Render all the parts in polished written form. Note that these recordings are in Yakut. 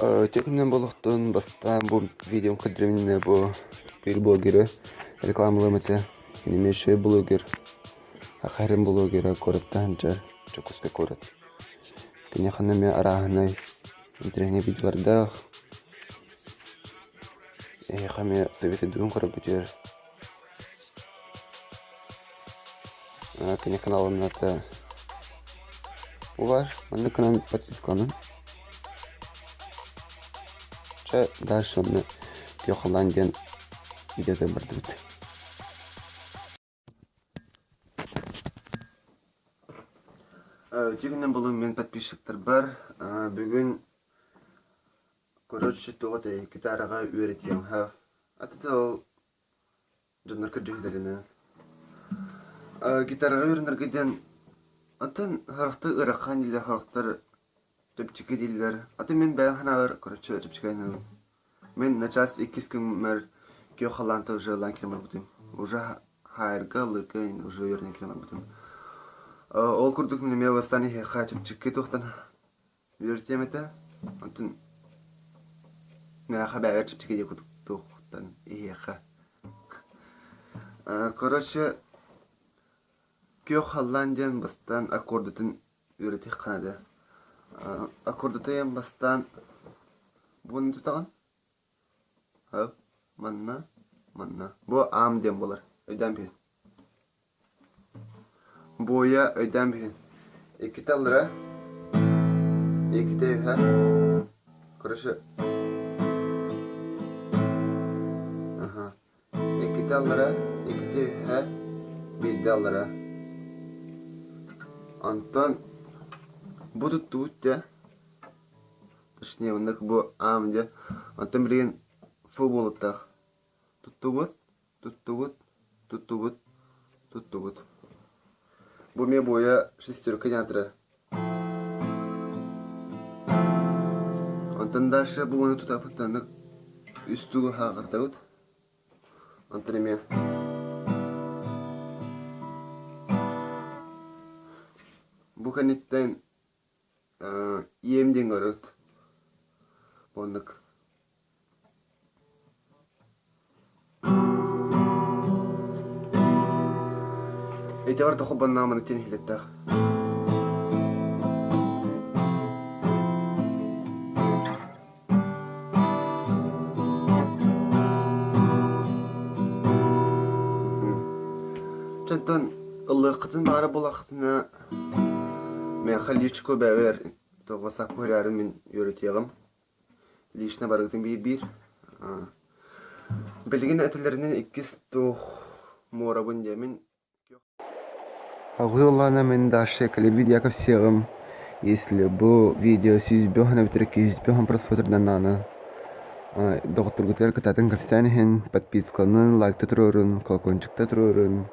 Үтүө буолуохтун, бастаан бу видеом көрдөрүмүнэ бу биир блогеры рекламалыам этэ. Кини блогер, Ахарин блогера куораттан сылдьар, Дьокуускай куорат. Кини ханна эмэ арааһынай интэриэһинэй видеолардаах. Эһиэхэ эмиэ советуйдугун көрөргүтүгэр Кини каналын аата Бу баар, маннык гынан подпискаланын. Чэ, дальше онно күөх халлаан диэн видеота бардыбыт. Үтүө күнүнэн буолуҥ мин подписчиктарбар. Бүгүн короче туох этэй гитараҕа үөрэтиэм Ата ол дьоннор көрдьүһүлэринэн гитараҕа үөрэнэргэ диэн атын харахтар ыарахан дииллэр, харахтар чэпчэки дииллэр. Атын мин бэйэм санаабар короче чэпчэки айанным. Мин начаас иккис күммэр күөх халлаантан уже ыллаан киирэн барбытым. Уже хаайарга ыллыырга уже үөрэнэн киирэн барбытым. Ол курдук мин эмиэ бастаан иһиэхэ чэпчэки туохтан Үөрэтиэм этэ, онтон миэхэ бэйэбэр чэпчэки диэн курдук туохтан иһиэхэ. Короче, күөх халлаан диэн бастаан аккордатын үөрэтиэххэ наада. Аккордата диэн бастаан буну тутаҕын, манна, манна. Бу аам диэн буолар, өйдөөн биһин. Буойа өйдөөн бүһүн, иккитэ аллара, иккитэ үһэ, короче аха, иккитэ аллара, иккитэ үһэ, биирдэ аллара. Онтон бу туттубут дьэ, точнее оннук бу аам дьэ, онтон билигин фу буолуохтаах. Туттубут, туттубут, туттубут, туттубут. Бу эмиэ буойа шестерка диэн аатырар. Онтон дальше бу уону тутаппыттаннык үс тугу хаҕырдабыт. Онтон эмиэ бу кэнниттэн ийэм диэн көрөт. Оннук. Ити барыта холбонноох диэн иһиллэттээх. Онтон ыллыаххытын баҕара буоллаххытына миэхэ личку бэйэбэр ватсапка суруйарын мин үөрэтиэҕим. Лично барыгытын биир-биир. Билигин этэллэринэн иккис туох муорабын диэмин. Аҕыылана мин дальше кэлэр видео сиэҕим. Если бу видео 105 эбэтэр 205 просмотрдан даҕаны доҕотторгутугар кытаатын кэпсээн иһин подпискаланын, лайкта туруорун, колокольчикта туруорун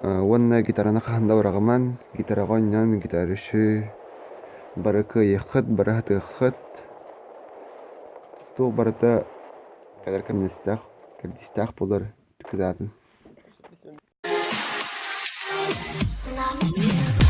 уонна гитараны хаһан да быраҕыман, гитараҕа оонньоон гитара үчүгэй Бары кыайыаххыт, бары сатыаххыт, туох барыта кэлэр кэмнэстээх, кэрдиистээх буолар кытаатын. Love is you.